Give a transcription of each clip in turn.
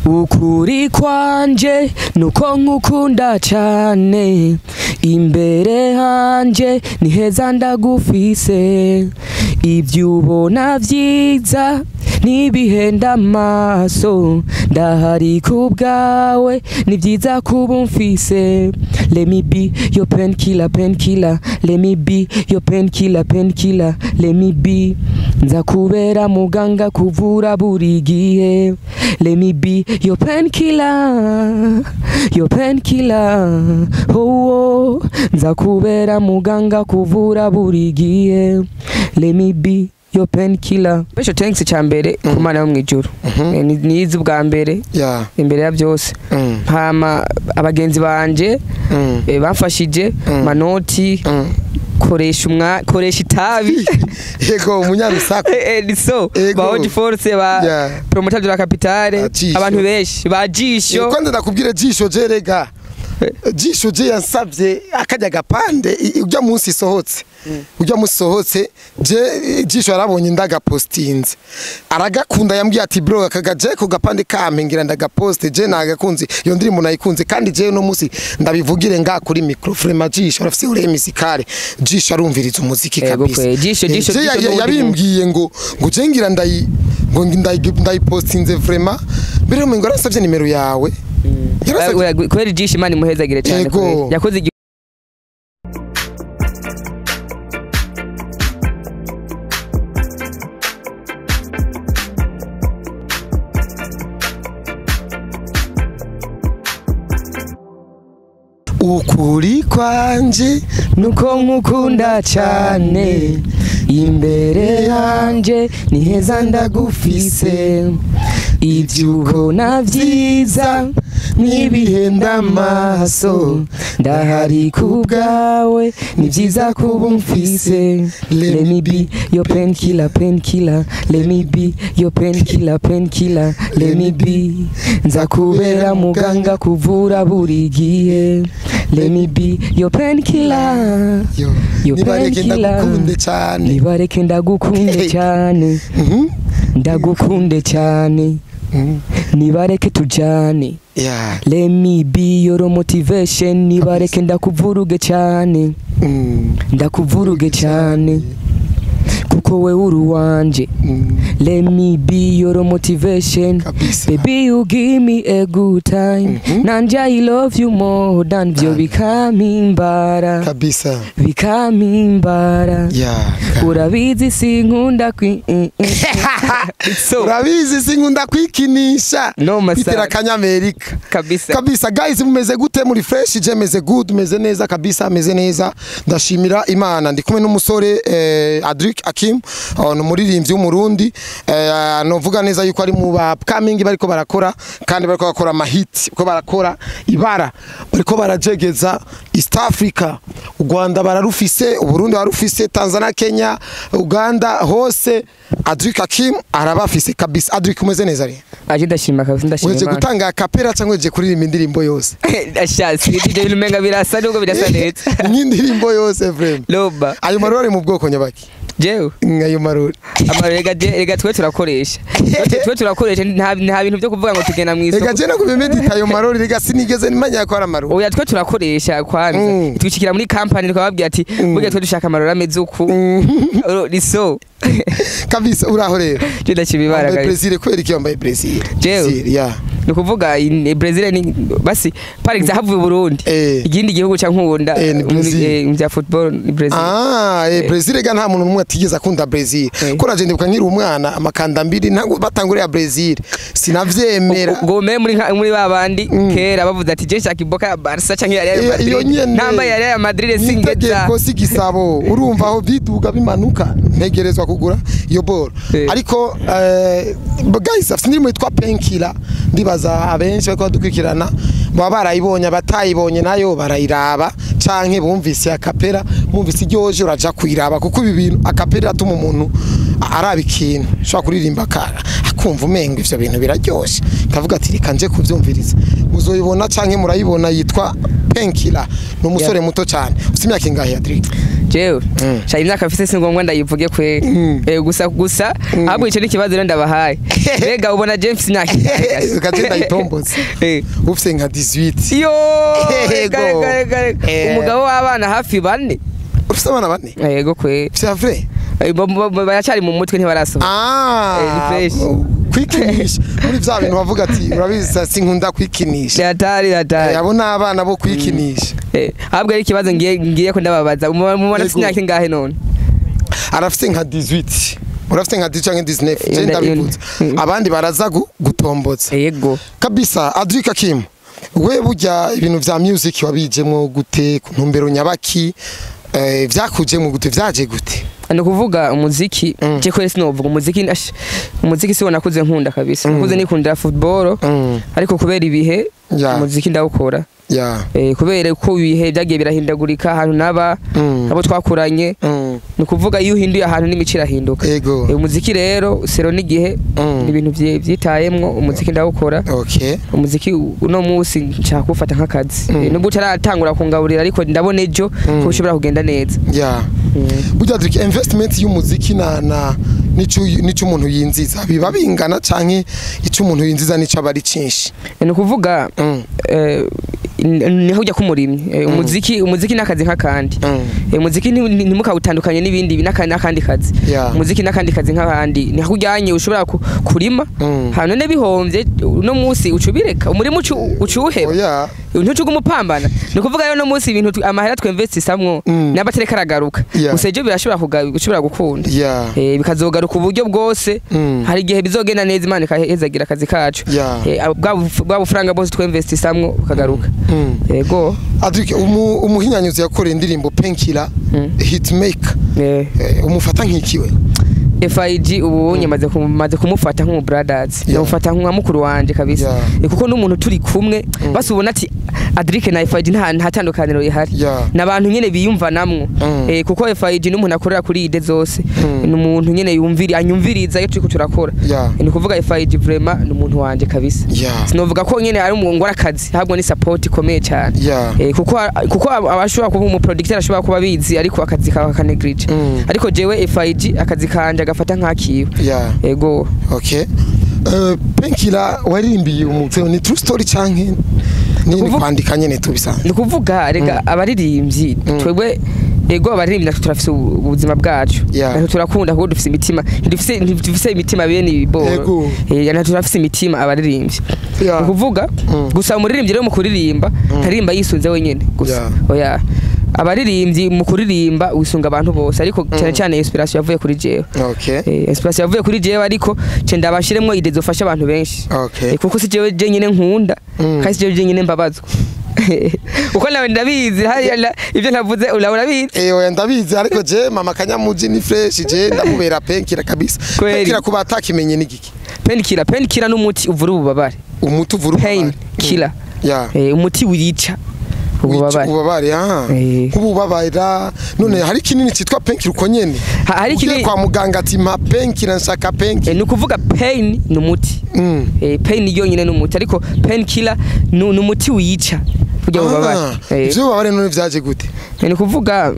Ukuri kwanje nuko nkukunda cyane, imbere hanje ni heza ndagufise, ibyo ubona vyiza ntibihenda amaso, ndahari kubwawe ni byiza kuba umfise. Let me be your painkiller, painkiller. Let me be your painkiller, painkiller. Let me be, nza kubera muganga kuvura buri gihe. Let me be your painkiller, your painkiller. Oh, oh. Nza kubera muganga kuvura buri gihe. Let me be your painkiller. Special thanks cya mbere ku Mana yo mwijuru. Nizi ubwa mbere imbere ya byose. Hama abagenzi banje bamfashije manoti, koresha umwa, koresha itabi. Yego, umunyarusaku. Ni so Ego. Ba Oji Force, ba promoteur de la capitale, Jisho. Abantu benshi ba Jisho. Kwanza ndakubwire Jisho je, rega Jisho je yansavye akajya gapande ujya munsi isohotse, ujya munsi isohotse je Jisho yarabonye ndagapostinze aragakunda, yambwiye ati bro, akagaje ku gapande kampe ngira ndagaposte, je nagakunze iyo ndirimbo nayikunze. Kandi je no munsi ndabivugire nga kuri micro, vraiment Jisho arafise ure musicale, Jisho arumviriza umuziki Ego kabisa. kwe, Jisho, Jisho, Je Jisho n'uwundi yabimbwiye ngo je ngira ndayi ngo ndayipostinze, vraiment mbere ngo yarasavye nimero yawe. Yarasavye. Kubera Jisho, Imana imuhezagire cyane. Ego. Kubera yakoze Ukuri kwanje nuko nkukunda cyane, imbere yanje ni heza ndagufise, ibyo ubona vyiza ntibihenda amaso, ndahari kubwawe ni byiza kuba umfise. Let me be your painkiller, painkiller. Let me be your painkiller, painkiller. Let me be, nza kubera muganga kuvura buri gihe. Let me be your painkiller, Yo, your nibareke painkiller. Ndagukunde cyane. Nibareke ndagukunde cyane, ndagukunde cyane, nibareke tujane. Let me be your motivation, nibareke ndakuvuruge cyane, ndakuvuruge cyane kuko we uri uwanje. Let me be your motivation. Kabisa. Baby, you give me a good time. Nanje I love you more than vyo bikamimbara, Kabisa. Bikamimbara. Urabizi sinkunda kwi so Urabizi sinkunda kwikinisha. No Bitera masara akanyamerika. Kabisa. Kabisa guys, mumeze gute? Muri fresh? Je meze good, meze neza kabisa, meze neza, ndashimira Imana. Ndi kumwe n'umusore Adric Akim, ni umuririmbyi w'Umurundi, novuga neza yuko ari mu ba upcoming bariko barakora, kandi bariko bakora amahit, bariko barakora ibara, bariko barajegeza East Africa. U Rwanda bararufise, Uburundi bararufise, Tanzania, Kenya, Uganda, hose Adric Akim arabafise kabisa. Adric, umeze neza re? Aje ndashima kabisa, ndashima Weje Imana. Gutanga a cappella cyangwa weje kuririmba indirimbo yose? Ashatse ibyo bintu umenga birasa nubwo birasa neza. Nk'indirimbo yose vraiment. Loba. Ayo marori mu bwoko nyabaki? Jewe? Ayo marori. Ama rega rega twe turakoresha, twe turakoresha, nta bintu byo kuvuga ngo tugenda mu Rega isoko. je no kubimedita ayo marori, rega sinigeze nimenya ko ari amarori. Oya, twe turakoresha kwanza. Twishikira muri company tukababwira ati burya twe dushaka amarori ameze uku. Ni so. Kabisa, uraho rero? Je ndashima Imana Wambaye kabisa. Brazil, kubera iki wambaye Brazil? Jewe? Brazil, yeah. Ni ukuvuga Brazil ni basi par exemple havuye Burundi, ikindi gihugu ca nkunda Ni Brazil. Mu bya football ni Brazil. Ah, Brazil ga nta muntu n'umwe atigeze akunda Brazil. Ko naje ndibuka nkiri umwana amakanda mbiri ntabwo batanguriye Brazil. Sinavyemera. Ngo me muri muri babandi kera bavuze ati je nshaka iboka ya Barca canke ya Real Iyo Madrid, nyene. ntambaye ya Real Madrid singeza. Itegeko si gisabo, urumva aho biduga bimanuka ntegerezwa kugura iyo boro. Ariko guys, afite indirimbo yitwa Painkiller, ndibaza abenshi bariko badukurikirana baba barayibonye, abatayibonye nayo barayiraba canke bumvise a cappella, bumvise iryoje uraja kuyiraba, kuko ibi bintu a cappella atuma umuntu araba ikintu ushobora kuririmba akumva umenga ivyo bintu biraryoshe, kavuga ati reka nje kuvyumviriza. Muzoyibona canke murayibona, yitwa Painkiller. Ni umusore muto cyane. Ufite imyaka ingahe, Adric? Jewe sha imyaka mfise si ngombwa ndayivuge kwe. Gusa ahubwo ico ni ikibazo rero ndabahaye. Mbega ubona je mfise imyaka ingahe? Ugace ndayitombotse. Ufite nka 18. Yo. Yego. Reka, reka, reka. Umugabo w'abana hafi bane. Ufite abana bane? Yego kwe. C'est vrai? Baracyari mu mutwe, ntibarasohoka. Ah, Ni fresh. Kwikinisha muri vya bintu bavuga ati urabizi sinkunda kwikinisha. Hatari hatari. Abo ni abana bo kwikinisha. Ahubwo ari ikibazo ngiye ko ndababaza, mubona mfise imyaka ingahe none? Arafite nka 18, urafite nka 18 canke 19, je ndabivuze, abandi baraza gutombotsa. Yego. Kabisa. Adric Akim, we burya ibintu vya music wabijemwo gute, ku ntumbero nyabaki? Vyakujemwo gute, vyaje gute? Ni ukuvuga umuziki, je kweri sinovuga umuziki, umuziki siwo nakuze nkunda kabisa. Nakuze nikundira football, ariko kubera ibihe umuziki ndawukora. Kubera ko ibihe byagiye birahindagurika, ahantu naba, abo twakuranye, ni ukuvuga iyo uhinduye ahantu n'imico irahinduka. Umuziki rero sero n'igihe, ni ibintu vyitayemwo, umuziki ndawukora. Umuziki uno munsi nshaka kuwufata nk'akazi. Nubwo utaratangura kungaburira, ariko ndabona ejo ko ushobora kugenda neza. Burya Adric, investment y'umuziki na nico umuntu yinziza biba bingana, canke ico umuntu yinziza nico aba ari cinshi? Ni ukuvuga niho ujya k'umurimyi. Umuziki n'akazi nk'akandi. Umuziki ntimukawutandukanye n'ibindi n'akandi kazi. Umuziki n'akandi kazi nk'abandi, niho ujyanye ushobora kurima, hano none bihomvye uno munsi uca ubireka, umurima uca uwuheba. Oya. Ntucuga umupambana. Ni ukuvuga rero no munsi ibintu amahera twinvestisamwo naba atareka aragaruka. Gusa ejo birashobora bishobora gukunda. Bikazogaruka uburyo bwose. Hari igihe bizogenda neza, Imana ikahezagira akazi kacu. Bwa bufaranga bwose twinvestisamwo bukagaruka. Yego. Adric, umuhinyanyuzi yakoreye indirimbo Painkiller, hitmaker, umufata nk'ikiwe? FIG ubu nyamaze maze kumufata nk'umu brothers. Namufata nka mukuru wanje kabisa. Kuko n'umuntu turi kumwe basi ubona ati Adric na FIG nta tandukaniro rihari. N'abantu nyene biyumvanamwo. Kuko FIG n'umuntu akorera kuri idée zose. Ni umuntu nyene yumvira, anyumviriza iyo turiko turakora. Ni kuvuga FIG vraiment ni umuntu wanje kabisa. Sinovuga ko nyene ari umuntu ngora akazi, ahubwo ni support ikomeye cyane. Kuko abashobora kuba umu producteur ashobora kuba abizi, ariko akazi kawe akaneglige. Ariko jewe FIG akazi kanje agafata nkakiwe. Ego. Okay. Painkiller waririmbiye umutwe, ni true story canke ni kwandika nyene tubisanzwe? Ni ukuvuga rega abaririmbyi twebwe, ego, abaririmbyi natwe turafise ubuzima bwacu. Natwe turakunda kuko dufise imitima, ntidufise imitima bene ibiboro. Natwe turafise imitima abaririmbyi. Ni ukuvuga gusa umuririmbyi rero mu kuririmba ntaririmba yisunze wenyene gusa. Oya, abaririmbyi mu kuririmba wisunga abantu bose, ariko cyane cyane inspiration yavuye kuri jewe. Inspiration yavuye kuri jewe, ariko ce ndabashiremwo idée zofasha abantu benshi. Kuko si jewe jenyine nkunda, kandi si jewe jenyine mbabazwa, kuko nawe ndabizi hariya ibyo ntavuze urabizi. Oya, ndabizi, ariko je mama Kanyamuji ni fresh, je ndamubera Painkiller kabisa. Kweli. Painkiller kuba atakimenye ni giki? Painkiller n'umuti uvura ububabare. Umuti uvura Pain ububabare. killer. Umuti wica ububabare. Ububabare, ah. Nk'ububabara none hari kinini cyitwa painkiller uko nyene? Hari Ugiye kinini kwa muganga ati mpa painkiller, nshaka painkiller. Ni ukuvuga pain ni umuti. Pain yonyine ni umuti, ariko pain killer ni umuti wica burya bubabare. Ivyo bubabare none vyaje gute? Ni ukuvuga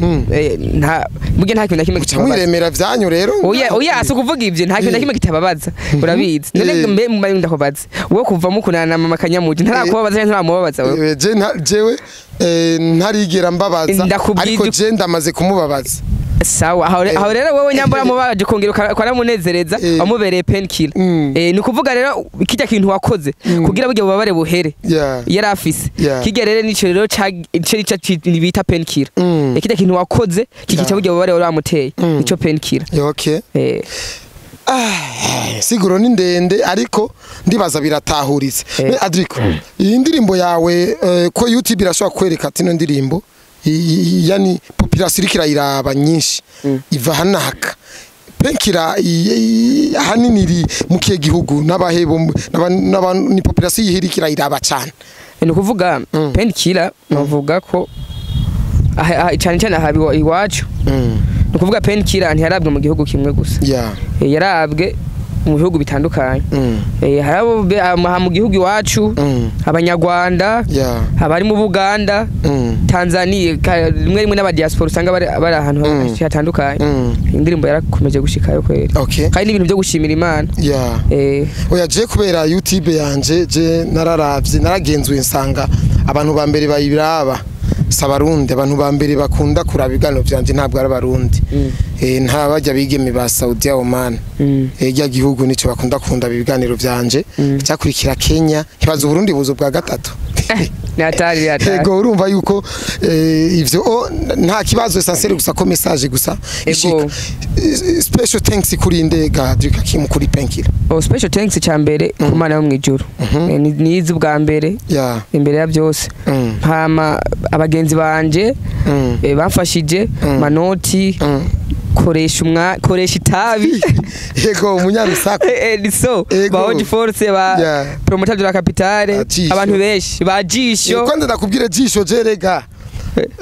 nta burya nta kintu na kimwe Uca kitababaza. mwiremera vyanyu rero. Oya, si ukuvuga ivyo, nta kintu na kimwe kitababaza, urabizi none. Mbe mbaye ndakubaza, wowe kuva mukundana na mama Kanyamuji ntarakubabaza canke ntaramubabaza wewe? Je jewe ntarigera mbabaza, Ndakubwiza ariko je ndamaze kumubabaza. Sawa, aho rero wewe nyambura mubabaje kongera ukanamunezereza, wamubereye pain killer. Ni ukuvuga rero kirya kintu wakoze kugira burya bubabare buhere yari afise, kirya rero nico rero ico nico bita pain killer. Kirya kintu wakoze kikica burya bubabare wari wamuteye, nico pain killer. Ah, siguro ni ndende, ariko ndibaza biratahuritse. Me Adriko, iyi ndirimbo yawe, ko YouTube irashobora kwereka ati ino ndirimbo yani population iriko irayiraba nyinshi, iva hanaka. Painkiller ahanini iri mu kihe gihugu, n'abahebo ni population yihe iriko irayiraba cane? Ni ukuvuga pain killer navuga ko cyane cyane aha iwacu. Ni ukuvuga pain killer ntiyarabwe mu gihugu kimwe gusa. Yarabwe mu bihugu bitandukanye. Hari abo mu gihugu iwacu, abanyarwanda, abari mu Buganda, Tanzania, rimwe rimwe n'abadiaspora usanga bari ahantu hatandukanye. Indirimbo yarakomeje gushikayo kweri. Kandi n'ibintu byo gushimira Imana. Oya, je kubera YouTube yanje, je nararavye, naragenzuye, nsanga abantu ba mbere bayiraba si abarundi. Abantu ba mbere bakunda kuraba ibiganiro vyanje ntabwo ari abarundi. Nta bajya bigeme ba Saudiya, Oman, rya gihugu nico bakunda kunda ibiganiro vyanje. Cyakurikira Kenya, ntibaza Uburundi buzo bwa gatatu. Ni hatari, ni hatari. Ego, urumva yuko ivyo nta kibazo, essentiel gusa ko message gusa ishika. Special thanks kuri ndega Adric Hakim kuri Penkira? Oh, special thanks cya mbere ku Mana yo mu ijuru. Nize ubwa mbere, imbere ya byose. Hama abagenzi banje bamfashije, manoti, koresha umwa, koresha itabi. Yego, umunyarusaku. Ni so. Ego. Ba Oji Force, ba promoteur de la capitale, Ah, Jisho. abantu benshi ba Jisho. Kwanza ndakubwire, Jisho je, rega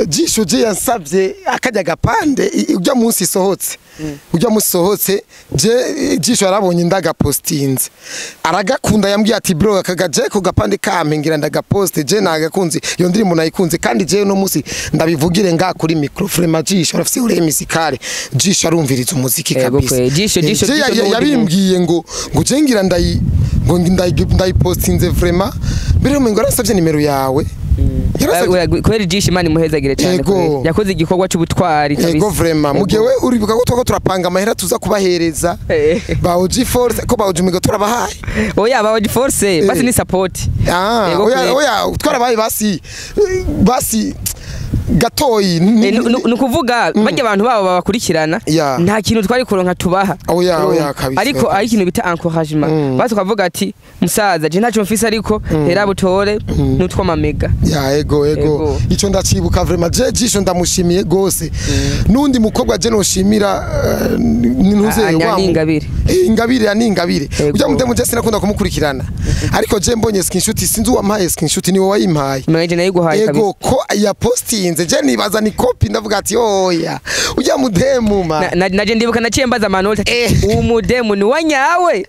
Jisho je yansabye akajya gapande ujya munsi sohotse, ujya munsi sohotse, je Jisho yarabonye ndagapostinze aragakunda. Yambwiye ati: "Bro, akaga je ku gapande kampe ngira ndagaposte, je nagakunze iyo ndirimbo, nayikunze." Kandi je no munsi ndabivugire nga kuri micro, vraiment Jisho arafise ure musicale, Jisho arumviriza umuziki Ego kabisa. kwe, Jisho, Jisho, Je Jisho n'uwundi. Yabimbwiye ngo je ngira ndayi ngo ndayipostinze vraiment mbere ngo yarasabye nimero yawe. Kubera Jisho, Imana imuhezagire cyane. Ego. Kweri. Yakoze igikorwa cy'ubutwari kabisa. Ego, vraiment, Ego. mugihe we uribuka ko twako turapanga amahera tuza kubahereza ba OG Force, ko ba OG Migo turabahaye. Oya, ba Oji Force basi ni support. Ah. Ego. Oya. Kweri. Oya, twarabaye basi basi gatoyi. Ni ukuvuga barya abantu babo babakurikirana, nta kintu twari kuronka tubaha. Oya, Urumva? oya, kabisa, Ariko kabisa. ari ikintu bita encouragement. Basi tukavuga ati: "Musaza, je ntacyo mfise, ariko hera butore n'utwamamega." Ya, ego, ego. Ego. Ico ndacibuka vraiment. Je Jisho ndamushimiye gose. Nundi mukobwa je noshimira, ni ntuze Ah, wa ni Ingabire. Ingabire ya, ni Ingabire. Ego. Ujya mudemu je sinakunda kumukurikirana, ariko je mbonye screenshot, sinzi uwampaye screenshot, ni wowe wayimpaye. Mwenje nayiguhaye kabisa. Ego, ko yapostinze, je nibaza ni copy, ndavuga ati: "Oya, ujya mudemu ma." Naje ndibuka naciye mbaza manota ati: "Umudemu ni wanyawe?"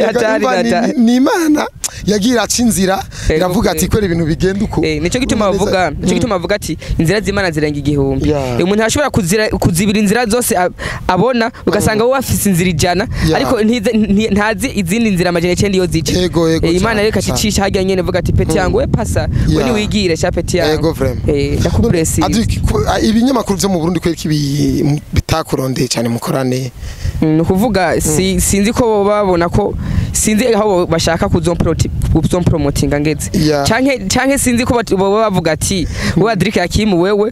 Hatari. Urumva Hatari. ni Imana yagira aca inzira, Ego, iravuga ati: "Kwera ibintu bigenda uko." Nico gituma Urumva bavuga, neza. nico gituma bavuga ati inzira z'Imana zirenga igihumbi. Umuntu arashobora kuzibira inzira zose abona, ugasanga wowe afise inzira 100, ariko ntazi izindi nzira 900 iyo zica. Ego, ego, Imana cane, reka cane. cicisha harya nyene, vuga ati: "Petit yangu, we pasa, we niwigire sha petit yangu." Ego, vraiment. Ndakubless. Adric, ibinyamakuru vyo mu Burundi kweri kibi bitakurondeye cyane mukorane? Ni ukuvuga sinzi ko babona ko, sinzi aho bashaka kuzompromotinga ngeze, canke sinzi ko boba bavuga ati: "Wowe Adric Hakim, wewe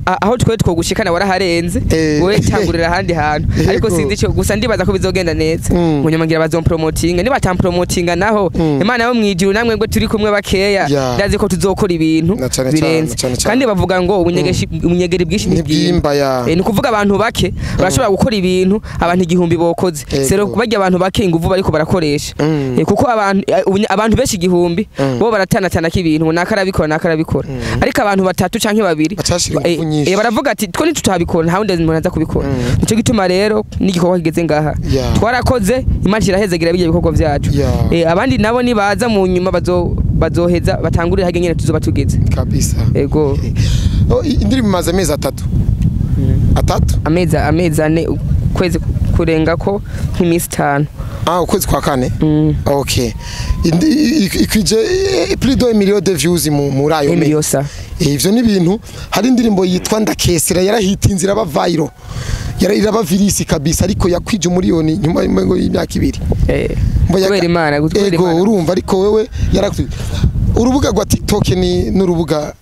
aho twe twogushikana waraharenze, wowe tangurira ahandi hantu." Ariko sinzi ico, gusa ndibaza ko bizogenda neza. Mu nyuma ngira bazompromotinga, niba batampromotinga naho, Imana yo mwijuru namwe ngo turi kumwe bakeya, ndazi ko tuzokora ibintu Na cane cane, birenze. na cane cane. Kandi bavuga ngo ubunyegeri bwinshi ntibwimba ya. Ni ukuvuga abantu bake barashobora gukora ibintu abantu 1000 bokoze. Sero barya abantu bake inguvu bariko barakoresha. Kuko abantu abantu benshi 1000 bo baratanatana ko ibintu naka arabikora, naka arabikora, ariko abantu batatu canke babiri Bacashira inguvu nyinshi. Baravuga ati: "Twe ntitutabikora, nta wundi muntu aza kubikora." Nico gituma rero n'igikorwa kigeze ngaha, twarakoze, Imana irahezagira bijya bikorwa vyacu. Abandi nabo nibaza mu nyuma bazoheza batangurire harya nyene tuzoba tugeze. Kabisa. Ego. Oh, indirimbo imaze amezi 3, 3. Amezi 4, ukwezi kurenga ko nk'iminsi 5. Ah, ukwezi kwa kane. Okay. Ikwije plus de million de views muri ayo mezi. Emiliosa. Ivyo ni ibintu. Hari indirimbo yitwa Ndakesera yarahitinze, iraba viral, yara iraba virisi kabisa, ariko yakwije umuriyoni nyuma y'imyaka 2. Kubera Imana, kubera Ego. Imana. Urumva, ariko wewe yarakwije urubuga rwa TikTok, ni n'urubuga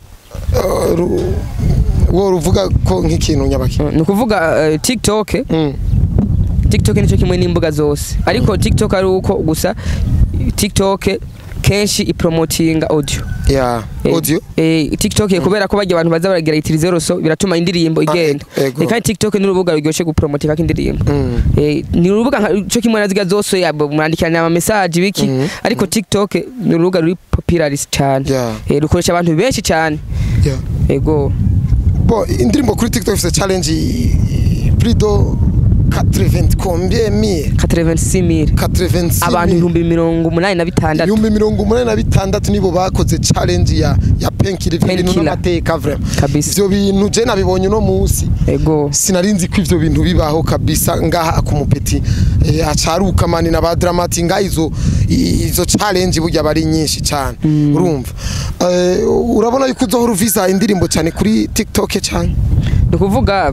wo ruvuga ko nk'ikintu nyabaki? Ni ukuvuga TikTok, TikTok nicyo kimwe n'imbuga zose, ariko TikTok ari uko gusa TikTok kenshi ipromotinga audio. Audio. TikTok, kubera ko bajya abantu baza baragira itirize roso, biratuma indirimbo igenda. Ego. Kandi TikTok ni urubuga ruryoshe gupromotinga indirimbo. Ni urubuga cyo kimwe na ziga zose, mwandikirana ama message biki, ariko TikTok ni urubuga ruri popular cyane. Rukoresha abantu benshi cyane. Ego. Bo indirimbo kuri TikTok ifite challenge plus de 80 combien mille? 86 000. 86. Abantu 86,000. 86,000 nibo bakoze challenge ya Painkiller. Ivyo bintu Painkiller. n'amateka vraiment. Kabisa. Ivyo bintu je nabibonye uno munsi. Sinarinzi ko ivyo bintu bibaho kabisa ngaha ku mupeti acaruka mani na ba Dramati ngaha izo challenge burya bari nyinshi cyane. Urumva, urabona yuko uzohora uvisa indirimbo cyane kuri TikTok cyane? Ni ukuvuga,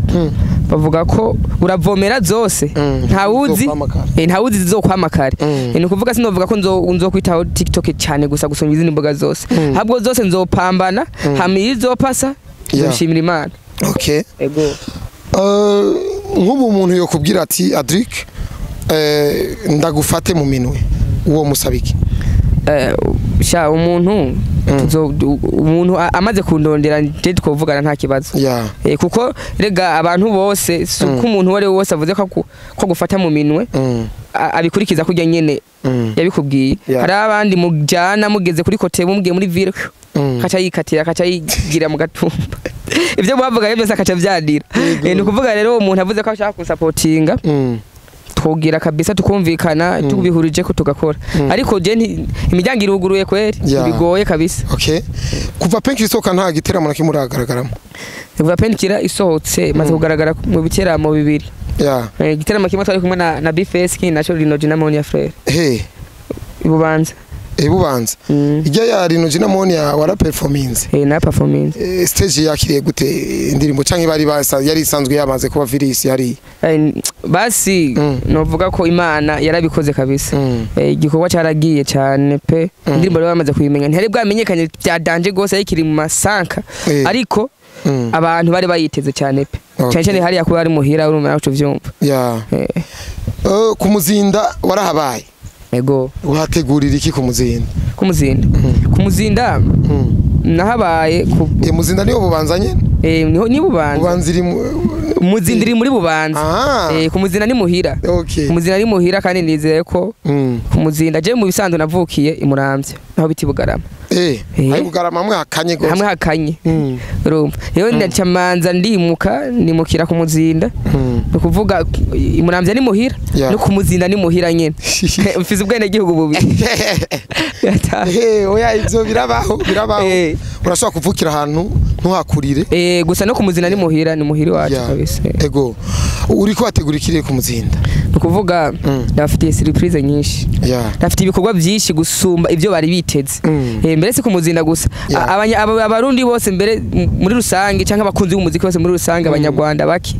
bavuga ko uravomera zose, ntawuzi Zizokwama kare. Ntawuzi zizokwama kare. Ni ukuvuga sinovuga ko nzokwitaho TikTok cyane gusa gusumba izindi mbuga zose, ahubwo zose nzopambana, hama iyo izopasa nzoshimira Imana. Ego. Nk'ubu umuntu yokubwira ati: "Adric, ndagufate mu minwe", uwo musabiki? Sha, umuntu umuntu amaze kundondera je twovugana, nta kibazo. Kuko rega abantu bose, si uko umuntu uwo ari we wese avuze ko gufata mu minwe abikurikiza kurya nyene yabikubwiye. Hari abandi mujyana mugeze kuri kote, mubwiye muri ville, kaca yikatira, kaca yigira mu gatumba, ibyo mwavuga byose akaca vyandira. Ni ukuvuga rero uwo muntu avuze ko ashaka kunsapotinga, twogira kabisa tukumvikana, tubihurije ko tugakora. Ariko je imiryango iruguruye kweri. Bigoye kabisa. Okay, kuva Painkiller isohoka nta giteramo na kimwe uragaragaramo? Kuva Painkiller isohotse maze kugaragara mu biteramo bibiri. Igiteramo kimwe twari kumwe na Bface, ikindi naco Lino na Monia Frere. He? Ibubanza. Ibubanza. Ijya ya Rino na Monia waraperforminze? Na performance. Stage yakiriye gute indirimbo, canke bari basa yari isanzwe yamaze kuba virus yari? Basi novuga ko Imana yarabikoze kabisa. Igikorwa caragiye cyane pe. Indirimbo rero bamaze kuyimenya, ntihari bwamenyekanye bya danger gose, ariko iri mu masanka. Ariko abantu bari bayiteze cyane pe. Cyane cyane hariya kuba ari muhira, urumva nawe uvyumva. Ku Muzinda warahabaye? Ego. Uhategurira iki ku Muzinda? Kumuzinda, kumuzinda nahabaye ku Muzinda niyo Bubanza nyene? Niho ni Bubanza. Bubanza iri Muzinda iri muri Bubanza. Kumuzinda ni muhira. Kumuzinda ni muhira, kandi nizeye ko kumuzinda, je mu bisanzwe navukiye i Muramvya, naho biti Bugarama. Ayi Bugarama hamwe hakanye gose. Hamwe hakanye. Urumva rero ndacamanza ndimuka, nimukira ku Muzinda. Ni ukuvuga i Muramvya ni muhira, no ku Muzinda ni muhira nyene. Mfise ubwene gihugu bubiri. Oya, ivyo birabaho, birabaho. Urashobora kuvukira ahantu ntuhakurire. Gusa no ku Muzinda ni muhira, ni muhira iwacu kabisa. Ego, uriko wategura ikiriye ku Muzinda? Ni ukuvuga ndabafitiye surprise nyinshi. Ndafite ibikorwa byinshi gusumba ibyo bari biteze. Mbere si ku Muzinda gusa. Abarundi bose mbere muri rusange, cyangwa abakunzi b'umuziki bose muri rusange, abanyarwanda baki,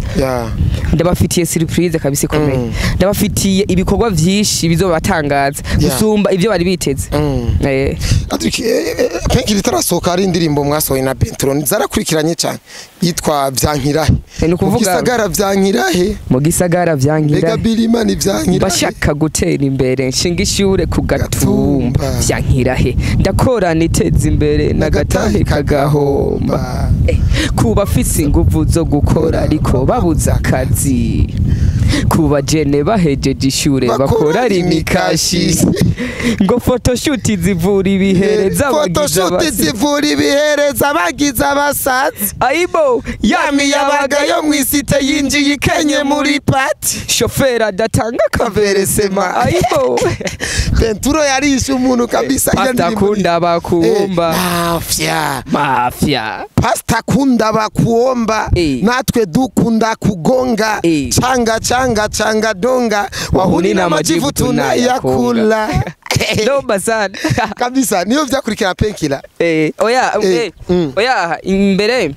ndabafitiye surprise kabisa ikomeye. Ndabafitiye ibikorwa byinshi bizobatangaza gusumba ibyo bari biteze. Adric, Painkiller itarasohoka hari indirimbo mwasohoye na Bentron zarakurikiranye cyane yitwa Vyankirahe. Ni Mu ukuvuga gisagara vyankirahe? Mu gisagara vyankirahe? Mbega Birimani vyankirahe? Bashaka gutera imbere, nshinga ishure ku gatumba. Gatumba. Vyankirahe, ndakora niteza imbere, n'agatahe kagahomba. Kuba afise inguvu zo gukora ariko babuze akazi, kuba jene bahejeje ishure bakora rimikashi, ngo photoshoot zivura ibihere z'abagize Photoshoot zivura ibihereza abagize abasazi. Aibo. Yamiyabaga yo mwisite yinjiye ikenye muri party. Shoferi adatanga kaveresema, aibo. Benturo yarishe umuntu kabisa. Iyo Pasta ndirimbo kunda bakuomba. Mafia. Mafia. Pasta kunda bakuomba. Natwe dukunda kugonga. Changa changa changa donga, wahuni na majivu tunayakula. Ndomba sana. Kabisa, niyo vyakurikira Painkiller. Oya. Oya, imbere.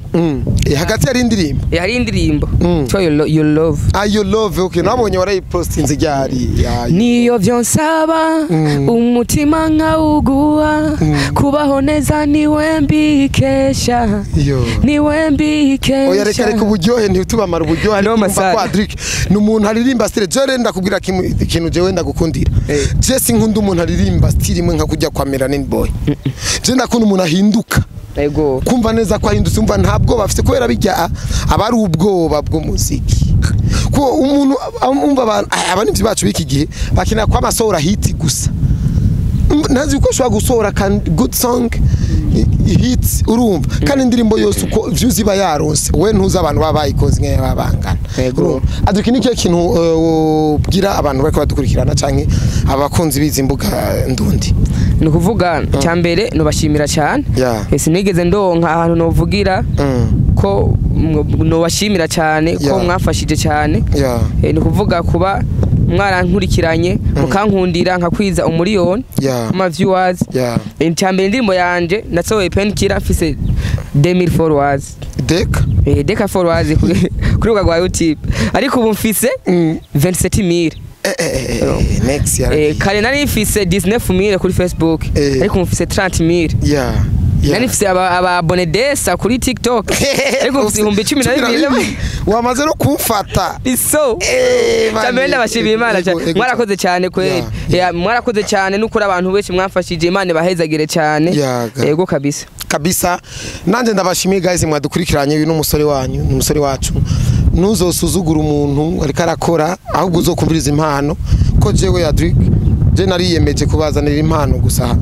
Hagati hari indirimbo. Hari indirimbo yitwa Your Love. Ah, Your Love, okay, nabonye warayipostinze ryari ya? Niyo vyonsaba umutima nkawuguha, kubaho neza niwe mbikesha. Yo. Niwe mbikesha. Oya, reka reka, uburyohe ntitubamara uburyohe. No, Ariko urumva Masai. ko Adric ni umuntu aririmba style. Je rero ndakubwira ikintu jewe ndagukundira. Je sinkunda umuntu aririmba style imwe nka kujya kwa Melanin Boy. Je ndakunda umuntu ahinduka, kumva neza ko ahindutse, umva nta bwoba afite, kubera bijya aba ari ubwoba bw'umuziki, ko umuntu umva abantu abanimvyi bacu b'iki gihe bakenera ko amasohora hit gusa. Ntazi uko ushobora gusohora good song hits, urumva, kandi indirimbo yose uko views iba yaronse, we ntuzi abantu baba bayikoze nk'ayo baba bangana. Yego. Urumva? Adric, ni ikihe kintu ubwira abantu bariko badukurikirana canke abakunzi b'izi mbuga ndundi? Ni ukuvuga, cya mbere nubashimira cyane. Sinigeze ndonka ahantu novugira ko nobashimira cyane ko mwafashije cyane. Ni ukuvuga kuba mwarankurikiranye, mukankundira nkakwiza 1 miliyoni ama viewers. Icya mbere, indirimbo yanje nasohoye Painkiller mfise 2000 followers. Dek. Deka followers kuri rubuga rwa YouTube, ariko ubu mfise 27000. Next year. Kare nari mfise 19000 kuri Facebook, ariko ubu mfise 30000. Nari mfise aba abonnés desa kuri TikTok, ariko mfise 12,000. Wamaze no kumfata. Iso cyambere ndabashimiye Imana cyane. Mwarakoze cyane kweli. Yeah, mwarakoze cyane nukuri, abantu benshi mwamfashije, Imana ibahezagire cyane. Yaga. Yego kabisa. Kabisa, nanjye ndabashimiye guys mwadukurikiranye. Uyu ni umusore wanyu, ni umusore wacu. Ntuzosuzugura umuntu ariko arakora, ahubwo uzokumviriza impano, ko jewe Adric je nariyemeje kubazanira impano gusa.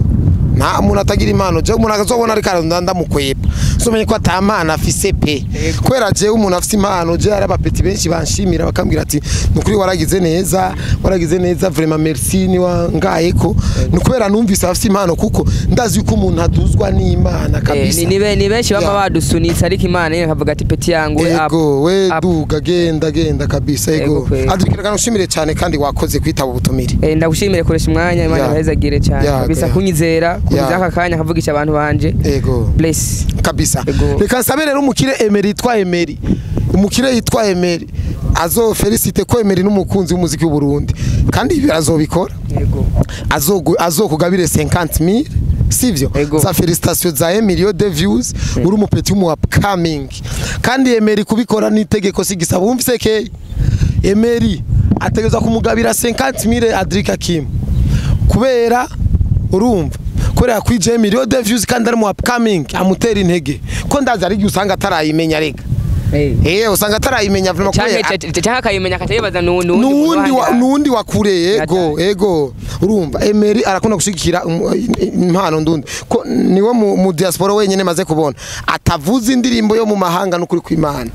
Nta muntu atagira impano. Jewe umuntu azobona ariko aranda ndamukwepa, uzomenye ko ata mpano afise pe, kubera jewe umuntu afise impano, je hari abapeti benshi banshimira bakambwira ati: "Nukuri waragize neza, waragize neza, vraiment merci." Ni wangayeko ni kubera numvise afise impano, kuko ndazi yuko umuntu aduzwa n'Imana kabisa. Ni benshi bama badusunitse, ariko Imana nyine akavuga ati: "Petit yangu we, up." Ego we. Up. Duga, genda genda kabisa. Ego ego. kweli. Adric, reka ngushimire cyane kandi wakoze kwitaba ubutumire. Ndagushimire koresha umwanya, Imana ibahezagire cyane kabisa, kunyizera kuza aka kanya nkavugisha abantu banje. Ego. Bless. Kabisa. Ego. Reka nsabe rero umukire Emery yitwa Emery, umukire yitwa Emery azo félicite ko Emery n'umukunzi w'umuziki w'u Burundi, kandi ibi azobikora. Yego. Azokugabire 50000, sivyo? Ego. Za félicitations za 1 million de views, uri umupeti w'umu upcoming, kandi Emery kubikora n'itegeko sigisaba. Wumvise ke Emery ategerezwa kumugabira 50000 Adric Hakim, kubera urumva kubera yakwije 1 million de views kandi ari mu upcoming, amutera intege, ko ndazi ari igihe usanga atarayimenya reka. Usanga atarayimenya vraiment canke kubera canke akayimenya akatayibaza nuwundi. Nuwundi wa nuwundi wa kure, yego. Ego, urumva Emery arakunda gushigikira impano ndundi, ko niwe mu diaspora wenyene maze kubona atavuza indirimbo yo mu mahanga. N'ukuri kw'Imana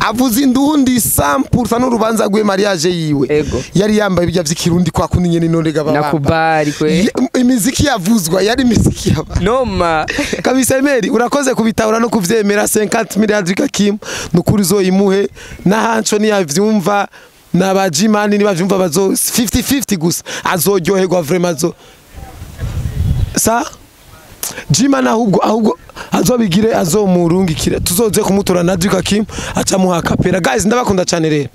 avuza indundi 100%. N'urubanza rwe, mariage yiwe, yari yambaye ibijya vy'ikirundi kwa kundi nyene none gaba. Nakubali kwe. Imiziki yavuzwa yari imiziki yaba noma. Kabisa. Emery, urakoze kubitahura no kuvyemera. 50 milliards Hakim, nukuri uzoyimuhe n'ahanco niyavyumva n'abajimani nibavyumva bazo 50-50 gusa, azoryoherwa vraiment. Azo sa Jimana, ahubwo azobigire, azomurungikire, tuzoze kumutora na Hakim acamuha kapera. Guys, ndabakunda cyane rero.